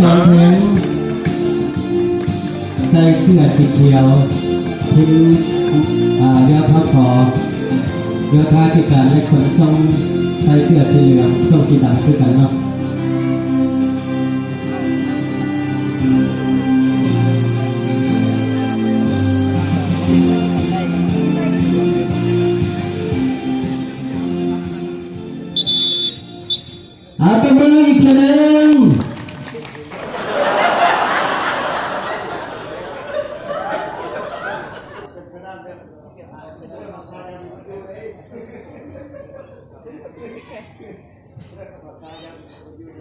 ສອງແຖວ ໃສ່ເສື້ອສີຂຽວ ທີມ ອາ ໂຍທະ ຂອ ໂຍທາທິການ ແລະ ຂົນສົ່ງ ໃສ່ເສື້ອສີເຫຼືອງ ສົ້ງສີດຳຄືກັນເນາະ. ອາ ຕົບມືອີກເທື່ອໜຶ່ງ. ເ